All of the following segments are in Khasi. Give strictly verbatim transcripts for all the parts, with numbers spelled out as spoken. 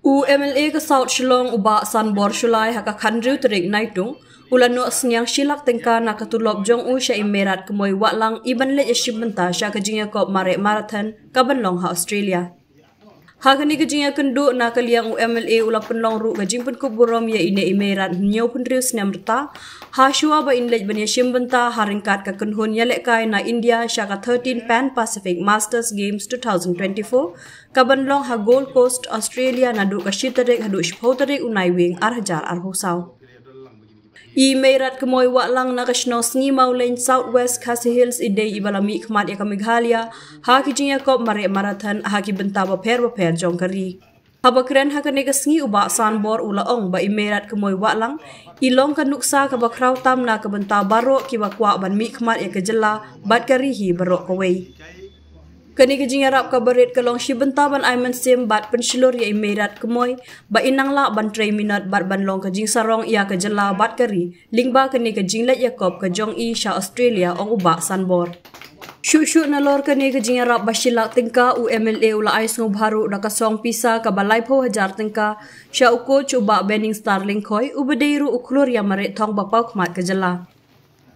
U MLA ka South Shillong u Bah Sanbor Shullai ha ka khathynriew tarik Naitung u la noh sniang shi lak tyngka na ka tulop jong u sha i Meirat Kmoi Wahlang i ban leit ïashim bynta sha ka jingïakop mareh marathon ka ban long ha Australia. Ha kane ka jingïakynduh na ka liang u MLA u la pynlong ruh ka jingpynkup burom ïa ine i Meirat hynñiewphew hynriew snem rta ha shuwa ba in leit ban ïashim bynta ha ryngkat ka kynhun ïalehkai na India sha ka thirteen Pan Pacific Masters Games two thousand twenty-four ka ban long ha Gold Coast, Australia naduh ka shi tarik haduh shiphew tarik u Naiwieng ar hajar arphew saw. I Meirat Kmoi Wahlang na ka shnong Sngi Mawlein, South West Khasi Hills i dei i ba la mihkhmat ïa ka Meghalaya ha ki jingïakop mareh marathon ha ki bynta bapher bapher jong ka ri. Haba kren ha kane ka sngi u Bah Sanbor u la ong ba i Meirat Kmoi Wahlang i long ka nuksa kaba khraw tam na ka bynta baroh kiba kwah ban mihkhmat ïa ka jylla bad ka ri hi baroh kawei. Kane ka jingïarap kaba rit ka long shi bynta ban ai mynsiem bad pynshlur ïa i Meirat Kmoi ba in nang lah ban trei minot bad ban long ka jingsarong ïa ka jylla bad ka ri lyngba kane ka jingleit ïakop ka jong i sha Australia, ong u Bah Sanbor. Shuh shuh nalor kane ka jingïarap ba shi lak tyngka u MLA u la ai sngewbha ruh da ka song pisa kaba laiphew hajar tyngka sha u coach u Bah Benningstar Lyngkhoi uba dei ruh u khlur ïa mareh thong ba paw khmat ka jylla.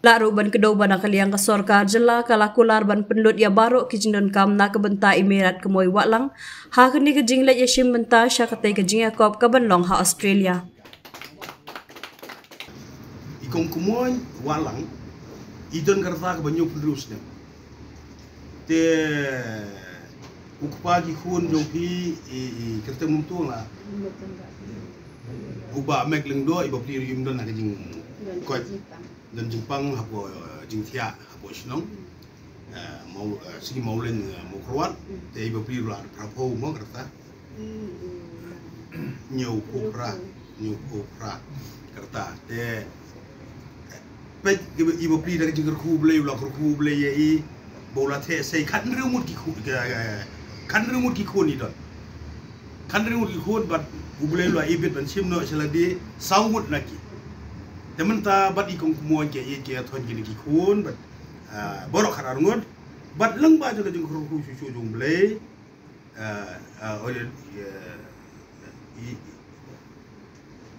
Lah ruh ban kdew ba na ka liang ka sorkar jylla ka la kular ban pynlut ïa baroh ki jingdonkam na ka bynta i Meirat Kmoi Wahlang ha kane ka jingleit ïashim bynta sha katei ka jingïakop ka ban long ha Australia. I Kong Kmoi Wahlang i don ka rta kaba hynñiewphew hynriew snem. Te u kpa ki khun jong phi i, i kyrteng mynta la u Bah Mek Lyngdoh, i bapli ruh im don ha ka jingkoit. Don jingpang hapoh, eh, jingthiah hapoh shnong. Eh, Maw, eh, Sngi Mawlein, eh, Mawkyrwat. Te i bapli ruh la phraphew mo ka rta. Hynñiewphew phra, hynñiewphew phra ka rta. Te peit i bapli da ka jingkyrkhu U Blei, u la kyrkhu U Blei ïa i ba u la theh sei khathynriew ngut ki khun, eh, khathynriew ngut ki khun i don. Khathynriew ngut ki khun bad U Blei u la ibit ban shim noh sha lade saw ngut na ki. Te mynta bad i Kong Kmoi ki ïeit ki ïathoh kine ki khun bad, ah, baroh khatar ngut bad lyngba jong ka jingkyrkhu shuh shuh jong U Blei. Ah, ah, oh, ïa, ïa, i, i,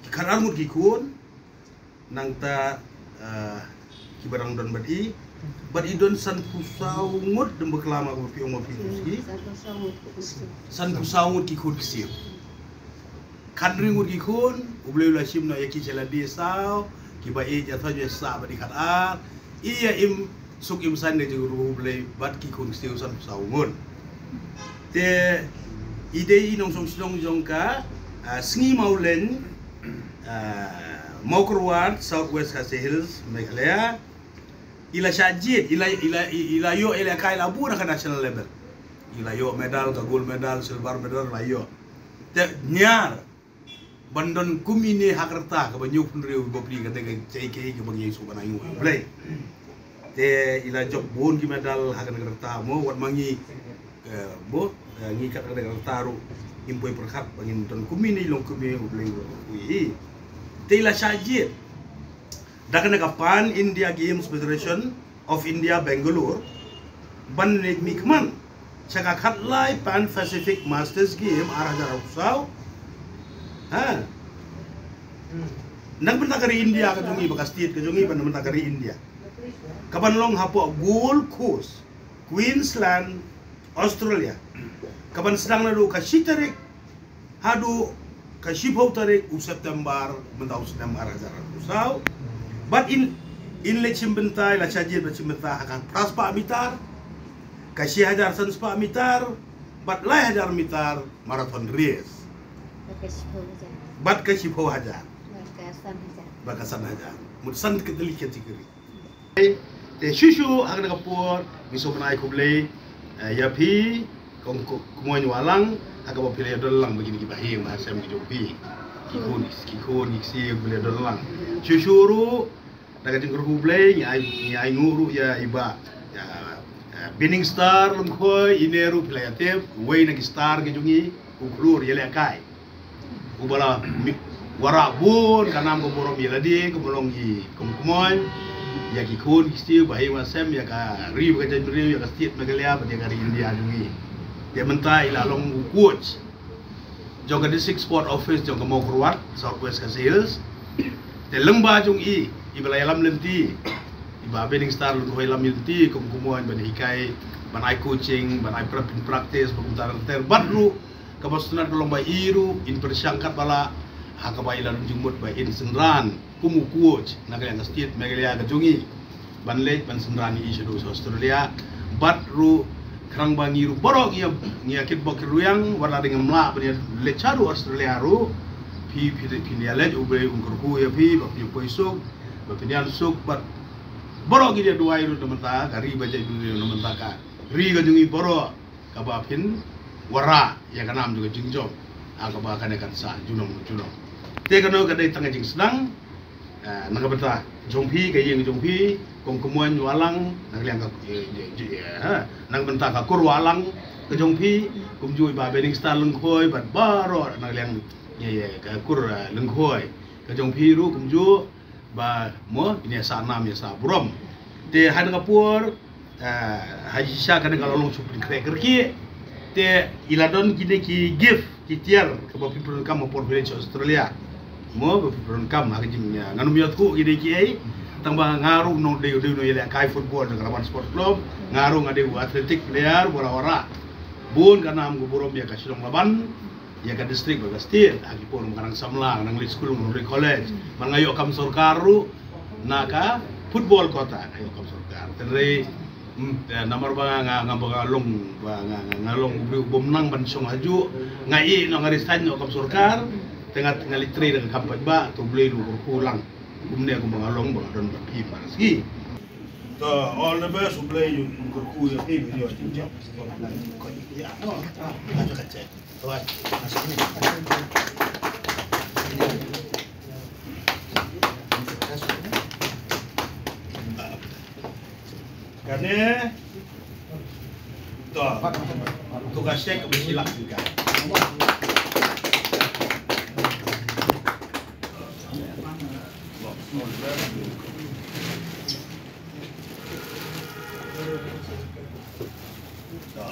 ki khatar ngut ki khun nangta, ah, kiba dang don bad i, bad i don sanphew saw ngut, dang bakla ma ba phi ong ma phi. Sanphew saw ngut ki khun ksiew. Khathynriew ngut ki khun U Blei u la shim noh ïa ki sha lade saw, kiba ïeit ïathoh ïa sah bad i khatar. I ïa im suk im saiñ da ka jingkyrkhu U Blei bad ki khun ksiew sanphew saw ngut. Te i dei i nongshong shnong jong ka, ah, Sngi Mawlein, ah, Mawkyrwat, South West Khasi Hills, Meghalaya. I la shah jied, i la, i la, i, i la ïoh, i la kai la bun ha ka national level. I la ïoh medal, ka gold medal, silver medal la ïoh. Te ñiar ban don kum ine ha ka rta kaba hynñiewphew hynriew bapli ka dei ka jingïeit kaba ngi sngewbha ngi ïa U Blei. Te i la jop bun ki medal ha kane ka rta mo, wat ma ngi, eh, mo, eh, ngi kat ka dei ka rta ruh ngim poi pyrkhat ba ngin don kum ine, long kum ine U Blei u ïohi. Te i la shah jied da kane ka Pan India Games Federation of India, Bangalore, ban leit mihkhmat sha ka khatlai Pan Pacific Masters Game ar hajar arphew saw. Ha. Na ka bynta ka ri India ka jong ngi, ba ka state ka jong ngi, ba na ka bynta ka ri India. Ka ban long hapoh Gold Coast, Queensland, Australia. Ka ban sdang naduh ka shi tarik haduh ka shiphew tarik u September mynta u snem ar hajar arphew saw. Bad in, in leit shim bynta, i la shah jied ban shim bynta ha ka phra spah mitar, ka shi hajar san spah mitar, bad lai hajar mitar marathon race. Bad ka shiphew hajar. Bad ka shiphew hajar. Bad ka san hajar. Bad ka san hajar. Mut san tylli ki category. Te shuh shuh ha kane ka por ngi sngewbha ai khublei, eh, ïa phi Kong Kmoi Wahlang ha kaba phi la ïadon lang bad kine ki bahaïing bahasem ki jong phi. Ki khun, ki khun ki ksiew phi la ïadon lang. Shuh shuh ruh da ka jingkyrkhu U Blei ngi ai, ngi ai nguh ruh ïa i Bah, ïa, eh, Binningstar Lyngkhoi, ine ruh phi la ïatip, uwei na ki star ki jong ngi, u khlur ïalehkai. Uba la mi-, wanrah bun ka nam ka burom ïa lade, kumba long i Kong Kmoi, ïa ki khun ki ksiew, bahaïing bahasem, ïa ka ri bad ka jaitbynriew, ïa ka state Meghalaya bad ïa ka ri India jong ngi. Te mynta i la long u coach jong ka District Sport Office jong ka Mawkyrwat, South West Khasi Hills. Te lyngba jong i, i ba la ïalam lynti, i Bah Benningstar Lyngkhoi ïalam lynti kum kumno ban hikai, ban ai coaching, ban ai pra-, practice, ban kumta ter ter bad ruh kaba sngewtynnat ka long ba i ruh in pyrshang katba lah ha kaba i la don jingmut ba in synran kum u coach na ka liang ka state Meghalaya ka jong i ban leit ban synran ïa i shaduh sha Australia. Bad ruh khnang ba ngi ruh baroh ngi ïa, ngi ïa kitbok kitrwiang, wat la dang ngam lah ban ïa leit shaduh Australia ruh, phi, phi, phi ïa leit, U Blei un kyrkhu ïa phi ba phin poi suk, ba phin ïaid suk. Bad baroh ngi ïa duwai ruh na ka bynta ka ri ba jait bynriew, na ka bynta ka ri ka jong ngi baroh, kaba phin wanrah ïa ka nam jong ka jingjop ha kaba kane kan sah junom junom. Te kano ka dei tang ka jingsdang, eh, na ka bynta jong phi, ka ïing jong phi, Kong Kmoin Wahlang, na ka liang ka, eh, eh, eh, eh, na ka bynta ka kur Wahlang ka jong phi, kumjuh i Bah Benningstar Lyngkhoi bad baroh na ka liang, eh, eh, ka kur, eh, Lyngkhoi ka jong phi ruh kumjuh, ba mo phin ïa sah nam ïa sah burom. Te ha kane ka por, eh, ha shisha kane ka la long shu pynkhreh kyrkieh. Te i la don kine ki gift ki tiar kaba phi pyndonkam ha por phi leit sha Australia. Mo ba phi pyndonkam ha ka jing, eh, ngan ym ïathuh kine kiei. Tang ba nga ruh nong dei, dei nongïalehkai football jong ka Laban Sport Club. Nga ruh nga dei u athletic player, wanrah wanrah. Bun ka nam ka burom ïa ka Shillong Laban, ïa ka district bad ka state, ha ki por ba nga dang samla, nga dang leit skul, nga dang leit college. Bad nga ïoh kam sorkar ruh na ka football quota, nga ïoh kam sorkar. Hynrei, mm, eh, namar ba nga, nga, nga ba nga long, ba nga, nga, nga long u briew u bym nang ban shong hajuh, nga ïeh noh nga resign noh kam sorkar, te nga, nga leit trei da ka kam paidbah, to U Blei un kyrkhu lang. Kumne kumba nga long ba nga don bad phi man la sngi. To, all the best, U Blei un kyrkhu ïa phi, ïa phi. Ïa, no. Kane. To. To ka shek ka bisi lak ka. To.